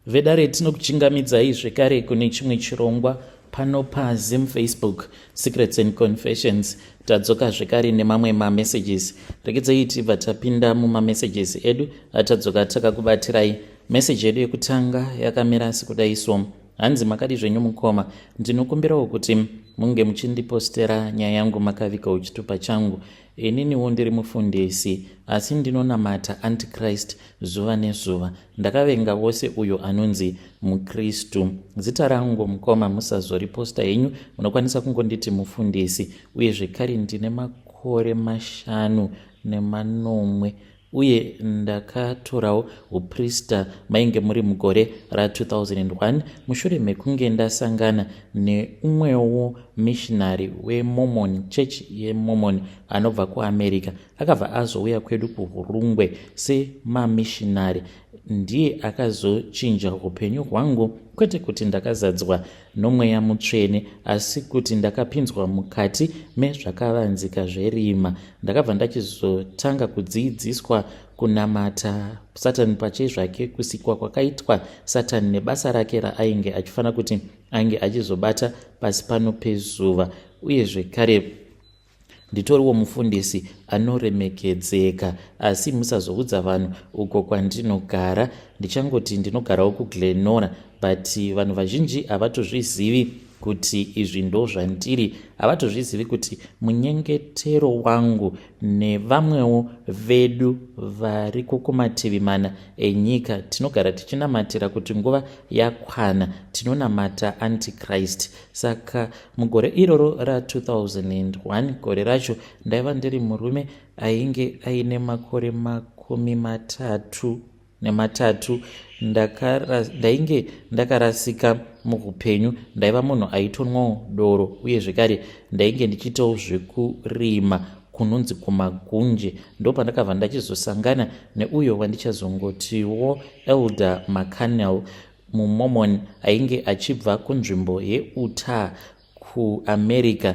Vedare tinokuchingamidzai zvekare kune chimwe chirongwa pano paZim Facebook Secrets and Confessions. Tadzoka zvekare nemamwe mamessages. Regedzai tibva tapinda mumamessages edu atadzoka takakubatirai. Message yedu yekutanga yakamira sekudai so. Hanzi makadi zvenyu mukoma, ndinokumbirawo kuti munge muchindipostera nyaya yangu makavigawo chitupa changu. Ininiwo ndiri mufundisi asi ndinonamata Antichrist zuva nezuva. Ndakavenga wose uyo anonzi muKristu. Zita rangu mukoma musazoriposta henyu, munokwanisa kungonditi mufundisi. Uye zvekare ndine makore mashanu nemanomwe uye ndakatorawo huprista mainge muri mugore ra2001 mushure mekunge ndasangana neumwewo missionary weMormon Church yeMormon anobva kuAmerica. Akabva azouya kwedu kuHurungwe semamishinari. Ndiye akazochinja upenyu hwangu, kwete kuti ndakazadzwa noMweya Mutsvene, asi kuti ndakapinzwa mukati mezvakavanzika zverima. Ndakabva ndachizotanga kudziidziswa kunamata Satani pachezvake, kusikwa kwakaitwa Satani nebasa rake raainge achifanira kuti ange achizobata pasi pano pezuva, uye zvekare Nditoriwo mufundisi anoremekedzeka asi musazoudza vanhu uko kwandinogara. Ndichangoti ndinogarawo kuGlenora but vanhu vazhinji havatozvizivi kuti izvi ndozvandiri. Havatozvizivi kuti munyengetero wangu nevamwewo vedu variko kumativi mana enyika tinogara tichinamatira kuti nguva yakwana tinonamata antichrist. Saka Mugore iroro ra2001 gore racho ndaiva ndiri murume ainge aine makore 33 ndainge ndakarasika muhupenyu. Ndaiva munhu aitonwawo doro uye zvekare ndainge ndichiitawo zvekurima kunonzi kumagunje. Ndopandakabva ndachizosangana neuyo wandichazongotiwo Elder McCannell muMormon ainge achibva kunzvimbo yeUtah kuAmerica.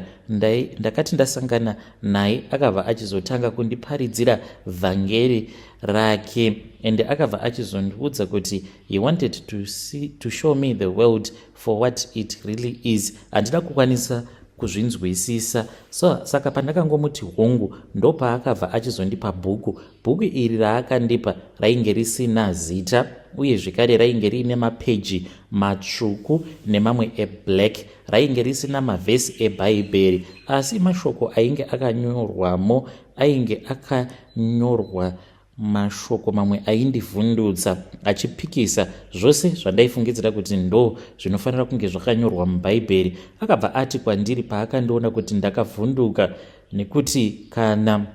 Ndakati ndasangana naye akabva achizotanga kundiparidzira vhangeri rake and akabva achizondiudza kuti he wanted to, see, to show me the world for what it really is. Handina kukwanisa kuzvinzwisisa so saka pandakangomuti hongu ndopaakabva achizondipa bhuku. Bhuku iri raakandipa rainge risina zita uye zvekare rainge riine mapeji matsvuku nemamwe eblack. Rainge risina mavhesi eBhaibheri asi mashoko ainge akanyorwamo ainge akanyorwa mashoko mamwe aindivhundutsa achipikisa zvose zvandaifungidzira kuti ndo zvinofanira kunge zvakanyorwa muBhaibheri. Akabva ati kwandiri paakandiona kuti ndakavhunduka nekuti kana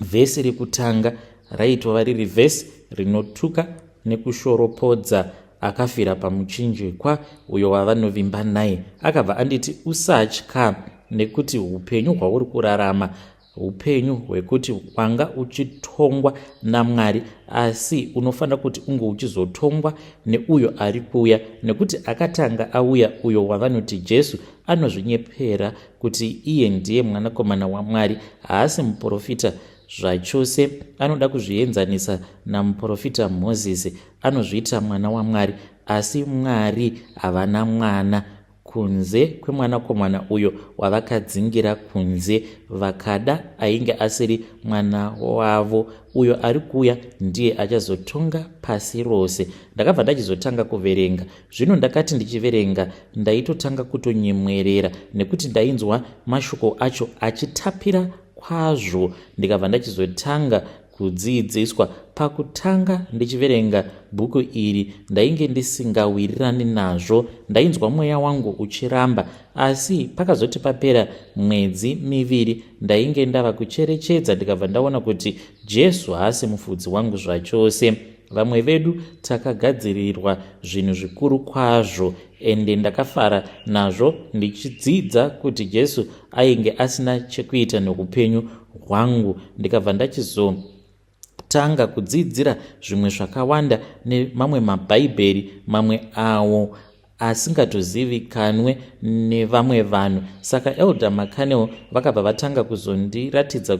Vhesi rekutanga raitova riri vhesi rinotuka nekushoropodza akafira pamuchinjikwa uyo wavanovimba naye. Akabva anditi usatya nekuti upenyu hwauri kurarama upenyu hwekuti wanga uchitongwa naMwari asi unofanira kuti unge uchizotongwa neuyo ari kuuya nekuti akatanga auya uyo wavanoti Jesu anozvinyepera kuti iye ndiye mwanakomana waMwari, haasi muporofita zvachose. Anoda kuzvienzanisa namuporofita Mozisi, anozviita mwana waMwari, asi Mwari havana mwana kunze kwemwanakomana uyo wavakadzingira kunze vakada ainge asiri mwana wavo uyo ari kuuya ndiye achazotonga pasi rose. Ndakabva ndachizotanga kuverenga Zvino ndakati ndichiverenga ndaitotanga kutonyemwerera nekuti ndainzwa mashoko acho achitapira kwazvo ndikabva ndachizotanga kudziidziswa. Pakutanga ndichiverenga bhuku iri ndainge ndisingawirirani nazvo, ndainzwa mweya wangu uchiramba. Asi pakazoti papera mwedzi miviri ndainge ndava kucherechedza ndikabva ndaona kuti Jesu haasi mufudzi wangu zvachose. Vamwe vedu takagadzirirwa zvinhu zvikuru kwazvo ende ndakafara nazvo ndichidzidza kuti Jesu ainge asina chekuita neupenyu hwangu ndikabva ndachizotanga kudzidzira zvimwe zvakawanda nemamwe mabhaibheri mamwe awo asingatozivikanwe nevamwe vanhu. Saka Elder McCannell vakabva vatanga kuzondiratidza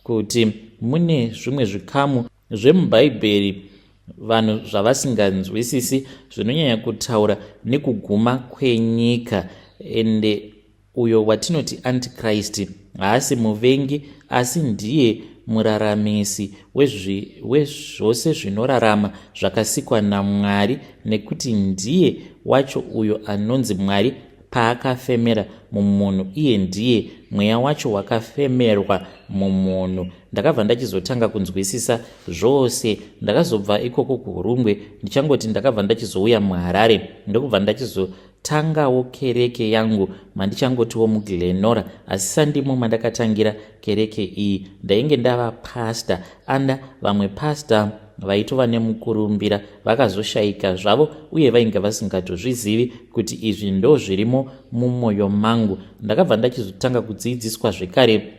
kuti mune zvimwe zvikamu zvemubhaibheri. Vanhu zvavasinganzwisisi zvinonyanya kutaura nekuguma kwenyika. Ende uyo watinoti Antichrist haasi muvengi, asi ndiye muraramisi wezvose zvinorarama zvakasikwa naMwari, nekuti ndiye wacho uyo anonzi Mwari paakafemera mumunhu, iye ndiye mweya wacho wakafemerwa mumunhu. Ndakabva ndachizotanga kunzwisisa zvose. Ndakazobva ikoko kuHurungwe, ndichangoti ndakabva ndachizouya muHarare, ndokubva ndachizotangawo kereke yangu mandichangotiwo muGlenora, asi sandimo mandakatangira kereke iyi. Ndainge ndava pasta anda vamwe pasta vaitova nemukurumbira vakazoshayika zvavo, uye vainge vasingatozvizivi kuti izvi ndo zvirimo mumwoyo mangu. Ndakabva ndachizotanga kudzidziswa zvekare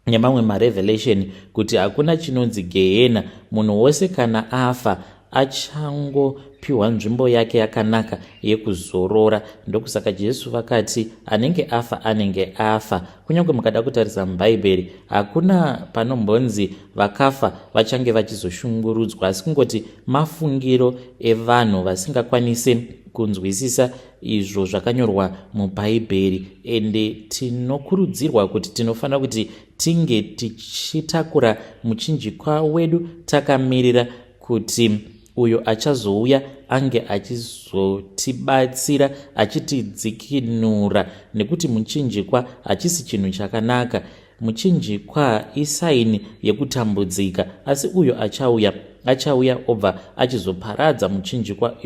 nemamwe marevelation kuti hakuna chinonzi gehena. Munhu wose kana afa achangopiwa nzvimbo yake yakanaka yekuzorora. Ndokusaka Jesu vakati anenge afa anenge afa. Kunyange mukada kutarisa muBhaibheri, hakuna panombonzi vakafa vachange vachizoshungurudzwa, asi kungoti mafungiro evanhu vasingakwanisi kunzwisisa izvo zvakanyorwa muBhaibheri. Ende tinokurudzirwa kuti tinofanira kuti tinge tichitakura muchinjikwa wedu takamirira kuti uyo achazouya ange achizotibatsira, achitidzikinura, nekuti muchinjikwa hachisi chinhu chakanaka. Muchinjikwa isaini yekutambudzika, asi uyo achauya achauya obva achizoparadza muchinjikwa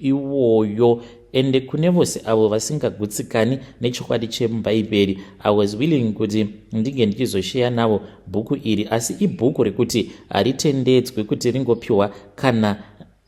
iwoyo. Ende kune vose avo vasingagutsikani nechokwadi chemuBhaibheri, I was willing kuti ndinge ndichizosheya navo bhuku iri, asi ibhuku rekuti haritendedzwi kuti ringopiwa kana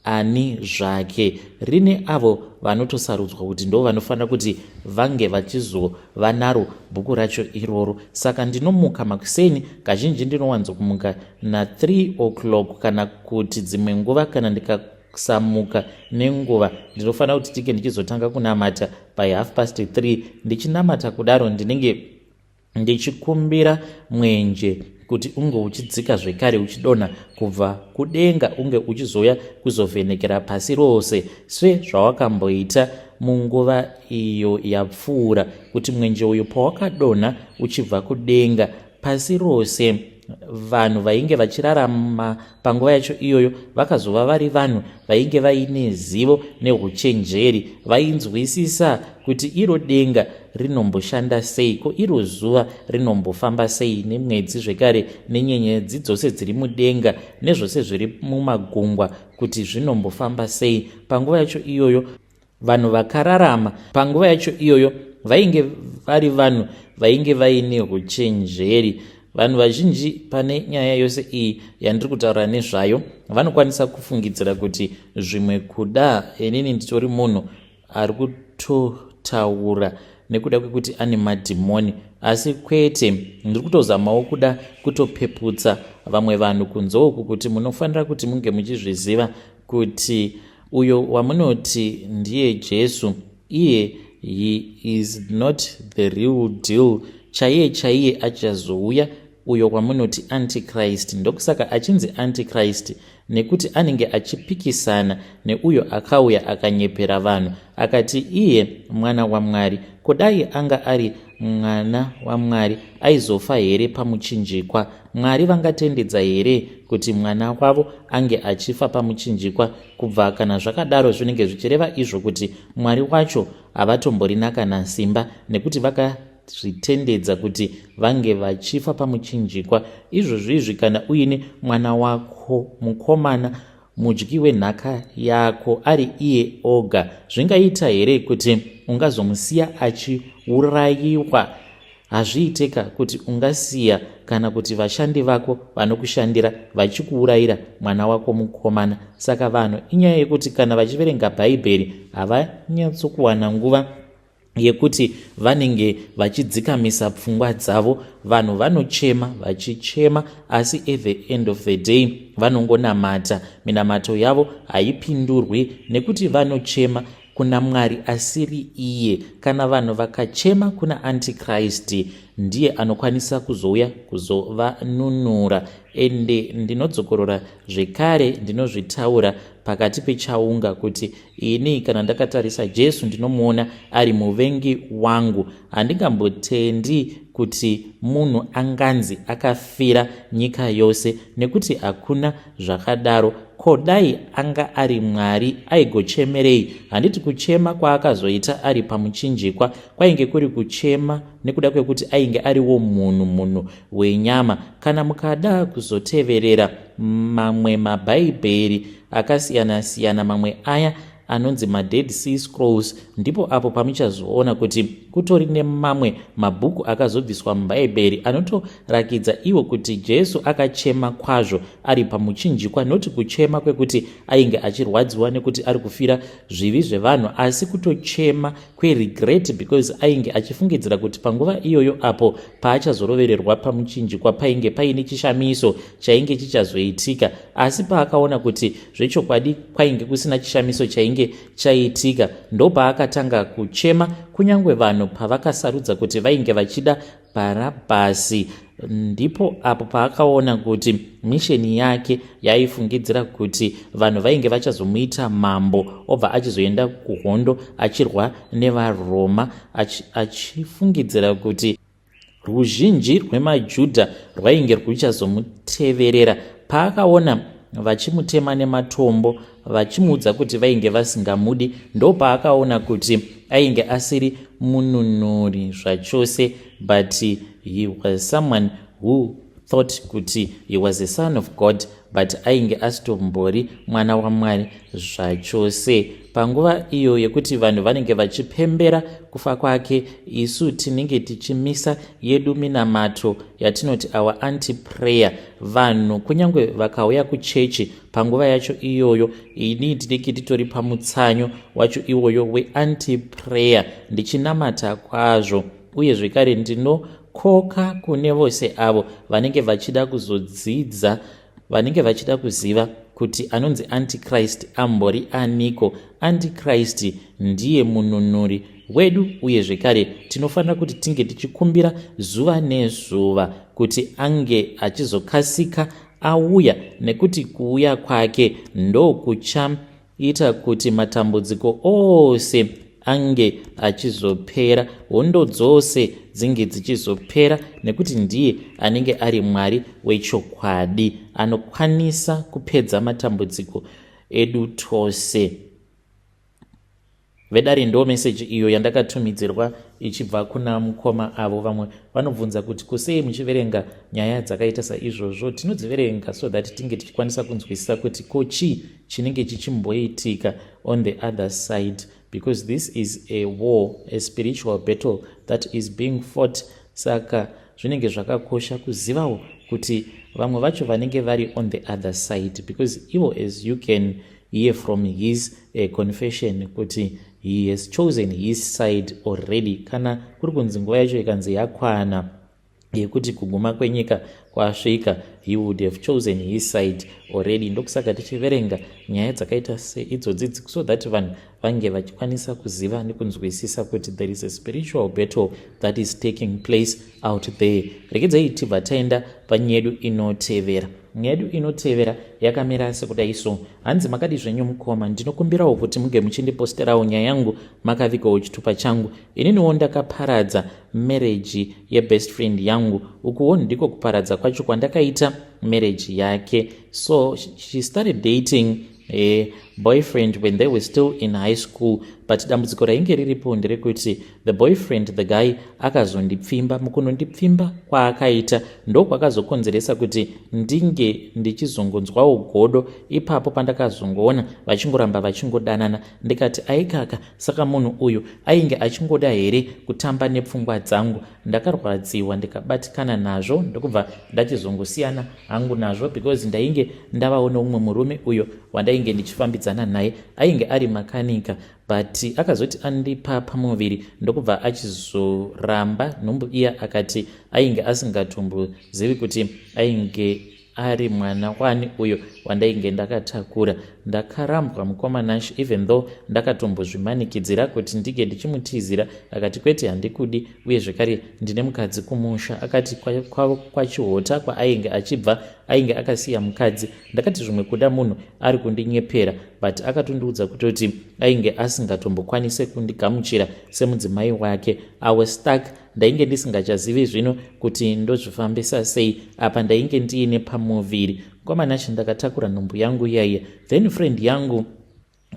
ani zvake. Rine avo vanotosarudzwa kuti ndo vanofanira kuti vange vachizova naro bhuku racho iroro. Saka ndinomuka makuseni, kazhinji ndinowanzokumuka na3 o'clock, kana kuti dzimwe nguva kana ndikasamuka nenguva, ndinofanira kuti tinge ndichizotanga kunamata by 3:30. Ndichinamata kudaro, ndinenge ndichikumbira mwenje kuti unge uchidzika zvekare, uchidonha kubva kudenga, unge uchizouya kuzovhenekera pasi rose sezvawakamboita munguva iyo yapfuura, kuti mwenje uyu pawakadonha uchibva kudenga, pasi rose vanhu vainge vachirarama panguva yacho iyoyo vakazova vari vanhu vainge vaine zivo neuchenjeri, vainzwisisa kuti iro denga rinomboshanda sei, ko iro zuva rinombofamba sei, nemwedzi zvekare, nenyenyedzi dzose dziri mudenga, nezvose zviri mumagungwa kuti zvinombofamba sei. Panguva yacho iyoyo, vanhu vakararama panguva yacho iyoyo vainge vari vanhu vainge vaine uchenjeri. Vanhu vazhinji pane nyaya yose iyi yandiri kutaura nezvayo vanokwanisa kufungidzira kuti zvimwe kuda inini nditori munhu ari kutotaura nekuda kwekuti ane madhimoni, asi kwete. Ndiri kutozamawo kuda kutopeputsa vamwe vanhu kunze uku kuti munofanira kuti munge muchizviziva kuti uyo wamunoti ndiye Jesu iye, he is not the real deal. Chaiye chaiye achazouya, uyo wamunoti Antichrist. Ndokusaka achinzi Antichrist, nekuti anenge achipikisana neuyo akauya akanyepera vanhu akati iye mwana waMwari. Kudai anga ari mwana waMwari, aizofa here pamuchinjikwa? Mwari vangatendedza here kuti mwana wavo ange achifa pamuchinjikwa? Kubva kana zvakadaro, zvinenge zvichireva izvo kuti Mwari wacho havatomborina kana simba, nekuti vakazvitendedza kuti vange vachifa pamuchinjikwa. Izvozvo izvi, kana uine mwana wako mukomana, mudyi wenhaka yako ari iye oga, zvingaita here kuti ungazomusiya achiurayiwa? Hazviiteka kuti ungasiya kana kuti vashandi vako vanokushandira vachikuurayira mwana wako mukomana. Saka vanhu, inyaya yekuti kana vachiverenga Bhaibheri havanyatsokuwana nguva yekuti vanenge vachidzikamisa pfungwa dzavo. Vanhu vanochema vachichema, asi at the end of the day vanongonamata, minamato yavo haipindurwi nekuti vanochema. kuna Mwari asiri iye. Kana vanhu vakachema kuna Antichrist, ndiye anokwanisa kuzouya kuzovanunura. Ende ndinodzokorora zvekare, ndinozvitaura pakati pechaunga kuti ini kana ndakatarisa Jesu ndinomuona ari muvengi wangu. Handingambotendi kuti munhu anganzi akafira nyika yose nekuti hakuna zvakadaro. Ko dai anga ari Mwari aigochemerei? Handiti kuchema kwaakazoita ari pamuchinjikwa kwainge kuri kuchema nekuda kwekuti ainge ariwo munhu, munhu wenyama. Kana mukada kuzoteverera mamwe mabhaibheri akasiyana-siyana, mamwe aya anonzi maDead Sea Scrolls, ndipo apo pamuchazoona kuti kutori nemamwe mabhuku akazobviswa mubhaibheri anotorakidza iwo kuti Jesu akachema kwazvo ari pamuchinjikwa, noti kuchema kwekuti ainge achirwadziwa nekuti ari kufira zvivi zvevanhu, asi kutochema kweregret because ainge achifungidzira kuti panguva iyoyo apo paachazorovererwa pamuchinjikwa painge paine chishamiso chainge chichazoitika. Asi paakaona kuti zvechokwadi kwainge kusina chishamiso chainge chaitika, ndopaakatanga kuchema. Kunyange vanhu pavakasarudza kuti vainge vachida Bharabhasi, ndipo apo paakaona kuti misheni yake yaifungidzira kuti vanhu vainge vachazomuita mambo, obva achizoenda kuhondo achirwa nevaRoma, achifungidzira kuti ruzhinji rwemaJudha rwainge rwuchazomuteverera. Paakaona vachimutema nematombo vachimuudza kuti vainge vasingamudi, ndopaakaona kuti ainge asiri mununuri zvachose, but he was someone who thought kuti he was a son of God, but ainge asitombori mwana waMwari zvachose. Panguva iyo yekuti vanhu vanenge vachipembera kufa kwake, isu tinenge tichimisa yedu minamato yatinoti our anti prayer. Vanhu kunyange vakauya kuchechi panguva yacho iyoyo, ini ndinenge nditori pamutsanyo wacho iwoyo weanti prayer, ndichinamata kwazvo. Uye zvekare ndinokoka kune vose avo vanenge vachida kuzodzidza, vanenge vachida kuziva kuti anonzi Antichrist ambori aniko. Antichrist ndiye mununuri wedu, uye zvekare tinofanira kuti tinge tichikumbira zuva nezuva kuti ange achizokasika auya, nekuti kuuya kwake ndokuchaita kuti matambudziko ose ange achizopera, hondo dzose dzinge dzichizopera, nekuti ndiye anenge ari Mwari wechokwadi anokwanisa kupedza matambudziko edu tose. Vedare, ndo meseji iyo yandakatumidzirwa ichibva kuna mukoma avo. Vamwe vanobvunza kuti kusei muchiverenga nyaya dzakaita saizvozvo. Tinodziverenga so that tinge tichikwanisa kunzwisisa kuti ko chii chinenge chichimboitika on the other side, because this is a war, a spiritual battle that is being fought. Saka zvinenge zvakakosha kuzivawo kuti vamwe vacho vanenge vari on the other side, because ivo, as you can hear from his confession kuti he has chosen his side already. Kana kuri kunzi nguva yacho ikanzi yakwana yekuti kuguma kwenyika kwasvika, he would have chosen his side already. Ndokusaka tichiverenga nyaya dzakaita seidzodzidzi so that vanhu vange vachikwanisa kuziva nekunzwisisa kuti there is a spiritual battle that is taking place out there. Rekedzai tibva taenda panyaya yedu inotevera. Nyaya yedu inotevera yakamira sekudai so. Hanzi, "Makadi zvenyu mukoma? Ndinokumbirawo kuti muge muchindiposterawo nyaya yangu makavigawo chitupa changu. Ininiwo ndakaparadza marriage yebest friend yangu. Ukuwo ndiko kuparadza kwacho kwandakaita marriage yake. So she started dating a boyfriend when they were still in high school, but dambudziko rainge riripo nderekuti the boyfriend, the guy, akazondipfimba. Mukunondipfimba kwaakaita ndokwakazokonzeresa kuti ndinge ndichizongonzwawo godo. Ipapo pandakazongoona vachingoramba vachingodanana, ndikati aikaka, saka munhu uyu ainge achingoda here kutamba nepfungwa dzangu? Ndakarwadziwa, ndikabatikana nazvo, ndokubva ndachizongosiyana hangu nazvo because ndainge ndavawo neumwe murume uyo wandainge ndichifambidzana naye, ainge ari makanika, but akazoti andipa pamuviri ndokubva achizoramba nhumbu iya, akati ainge asingatombozivi kuti ainge Ari mwana wani uyo wandainge ndakatakura? Ndakarambwa, mukoma Nash, even though ndakatombozvimanikidzira kuti ndinge ndichimutizira. Akati, "Kwete, handikudi, uye zvekare ndine mukadzi kumusha." Akati kwaChihota kwaainge achibva ainge akasiya mukadzi. Ndakati zvimwe kuda munhu ari kundinyepera, but akatondiudza kutoti ainge asingatombokwanise kundigamuchira semudzimai wake. I was stuck. Ndainge ndisingachazivi zvino kuti ndozvifambisa sei. Apa ndainge ndiine pamuviri, mukoma Nash, ndakatakura nhumbu yangu iyaiya. Then friend yangu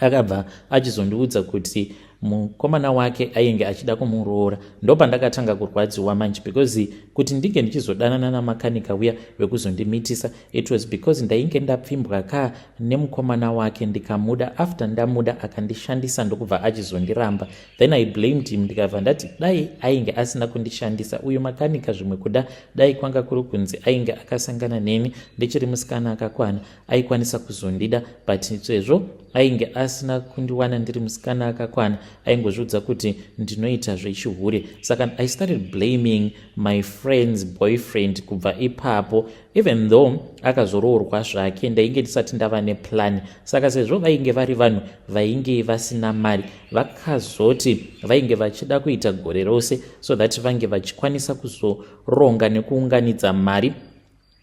akabva achizondiudza kuti mukomana wake ainge achida kumuroora. Ndopandakatanga kurwadziwa manje, because kuti ndinge ndichizodanana namakanika uya wekuzondimitisa, it was because ndainge ndapfimbwa ka nemukomana wake, ndikamuda. After ndamuda, akandishandisa, ndokubva achizondiramba. Then I blamed him, ndikabva ndati dai ainge asina kundishandisa uyu makanika, zvimwe kuda dai kwanga kuri kunzi ainge akasangana neni ndichiri musikana akakwana, aikwanisa kuzondida. But sezvo ainge asina kundiwana ndiri musikana akakwana, aingozviudza kuti ndinoita zvechihure. Saka I started blaming my friend's boyfriend kubva ipapo. Even though akazoroorwa zvake, ndainge ndisati ndava neplan. Saka sezvo vainge vari vanhu vainge vasina mari, vakazoti vainge vachida kuita gore rose so that vange vachikwanisa kuzoronga nekuunganidza mari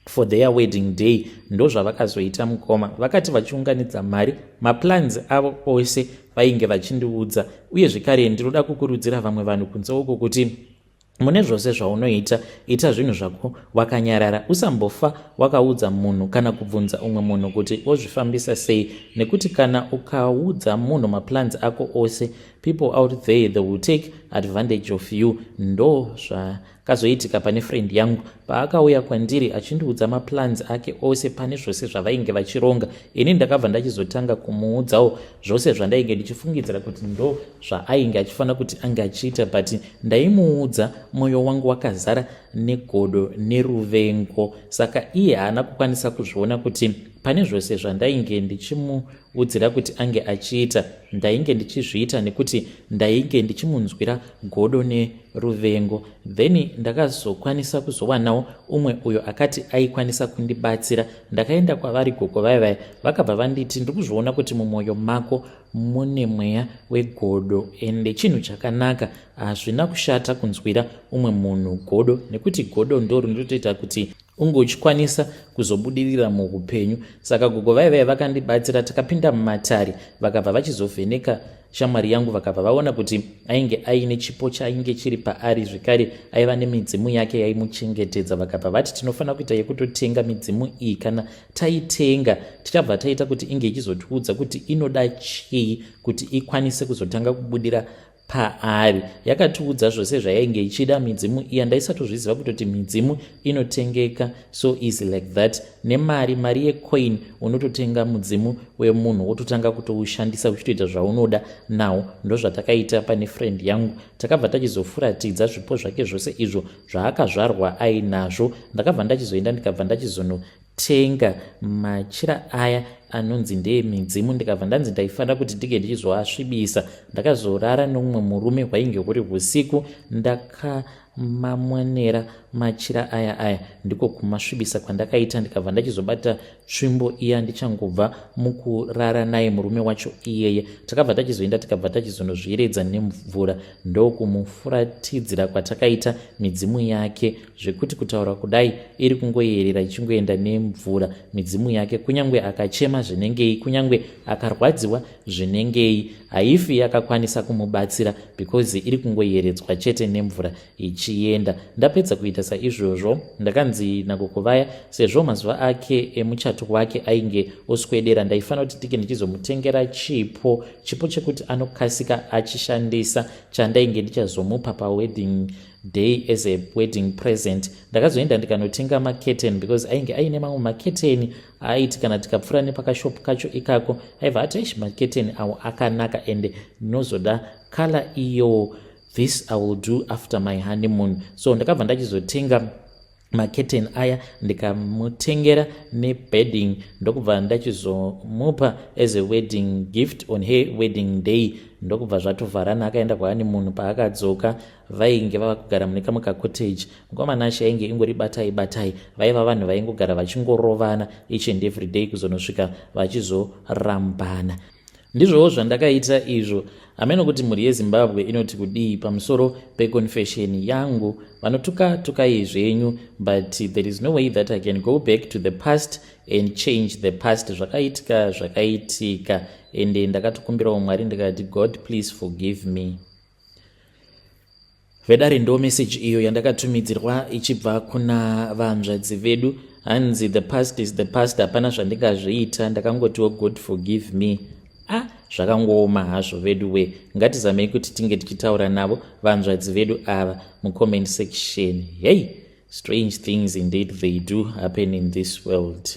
for their wedding day. Ndo zvavakazoita, mukoma. Vakati vachiunganidza mari, maplans avo ose vainge vachindiudza. Uye zvekare ndinoda kukurudzira vamwe vanhu kunze uko kuti mune zvose zvaunoita, ita zvinhu zvako wakanyarara. Usambofa wakaudza munhu kana kubvunza umwe munhu kuti ozvifambisa sei, nekuti kana ukaudza munhu maplans ako ose, people out there, they will take advantage of you. Ndo zvakazoitika pane friend yangu paakauya kwandiri achindiudza maplans ake ose pane zvose zvavainge vachironga. Ini ndakabva ndachizotanga kumuudzawo zvose zvandainge ndichifungidzira kuti ndo zvaainge achifanira kuti ange achiita, but ndaimuudza mwoyo wangu wakazara negodo neruvengo. Saka iye haana kukwanisa kuzviona kuti pane zvose zvandainge ndichimuudzira kuti ange achiita, ndainge ndichizviita nekuti ndainge ndichimunzwira godo neruvengo. Then ndakazokwanisa kuzowanawo umwe uyo akati aikwanisa kundibatsira. Ndakaenda kwavari gogo vaya vaya, vakabva vanditi, "Ndiri kuzviona kuti mumwoyo mako mune mweya wegodo, ende chinhu chakanaka, hazvina kushata kunzwira umwe munhu godo, nekuti godo ndo rinotoita kuti unge uchikwanisa kuzobudirira muupenyu." Saka gogo vaivai vakandibatsira. Takapinda mumatare, vakabva vachizovheneka shamwari yangu, vakabva vaona kuti ainge aine chipo chainge chiri paari, zvekare aiva nemidzimu yake yaimuchengetedza. Vakabva vati tinofanira kuita yekutotenga midzimu iyi. Kana taitenga, tichabva taita kuti inge ichizotiudza kuti inoda chii kuti ikwanise kuzotanga kubudira paari. Yakatiudza zvose zvayainge ichida midzimu iya. Ndaisatozviziva kutoti midzimu inotengeka so easy like that nemari, mari yecoin. Unototenga mudzimu wemunhu, wototanga kutoushandisa uchitoita zvaunoda nawo. Ndozvatakaita pane friend yangu. Takabva tachizofuratidza zvipo zvake zvose izvo zvaakazvarwa ainazvo. Ndakabva ndachizoenda, ndikabva ndachizonotenga machira aya anonzi ndeemidzimu, ndikabva ndanzi ndaifanira kuti ndinge ndichizoasvibisa. Ndakazorara nomumwe murume, hwainge huri usiku. Ndakamamonera machira aya aya, ndiko kumasvibisa kwandakaita. Ndikabva ndachizobata tsvimbo iya ndichangobva mukurara naye murume wacho iyeye. Takabva tachizoenda, tikabva tachizonozviyeredza nemvura, ndokumufuratidzira kwatakaita midzimu yake, zvekuti kutaura kudai iri kungoyerera ichingoenda nemvura midzimu yake. Kunyange akachema zvinengei, kunyange akarwadziwa zvinengei, haifi yakakwanisa kumubatsira, because iri kungoyeredzwa chete nemvura ichienda. Ndapedza kuita saizvozvo, ndakanzi nagogo vaya, sezvo mazuva ake emuchato wake ainge oswedera, ndaifanira kuti ndinge ndichizomutengera chipo, chipo chekuti anokasika achishandisa, chandainge ndichazomupa pawedding day as a wedding present. Ndakazoenda ndikanotenga maketeni, because ainge aine mamwe maketeni aiti kana tikapfuura nepakashopu kacho ikako, aibva ati, "Aish, maketeni awo akanaka, ende ndinozoda colour iyo. This I will do after my honeymoon." So ndakabva ndachizotenga Maketen aya ndikamutengera nebedding, ndokubva ndachizomupa as a wedding gift on her wedding day. Ndokubva zvatovharana, akaenda kwaani. Munhu paakadzoka, vainge vava kugara mune kamwe kacottage. Mukomana ainge ingori batai batai, vaiva vanhu vaingogara vachingorovana each and every day, kuzonosvika vachizorambana. Ndizvowo zvandakaita izvo. Hameno kuti mhuri yeZimbabwe inoti kudii pamusoro peconfession yangu. Vanotuka, tukai zvenyu, but there is no way that I can go back to the past and change the past. Zvakaitika zvakaitika, ende ndakatokumbirawo Mwari ndikati, "God, please forgive me." Vedare, ndo meseji iyo yandakatumidzirwa ichibva kuna vanzvadzi vedu. Hanzi, "The past is the past, hapana zvandingazviita, ndakangotiwo God forgive me." A, zvakangooma hazvo vedu we. Ngatizamei kuti tinge tichitaura navo vanzvadzi vedu ava mucomment section. Hey, strange things indeed, they do happen in this world.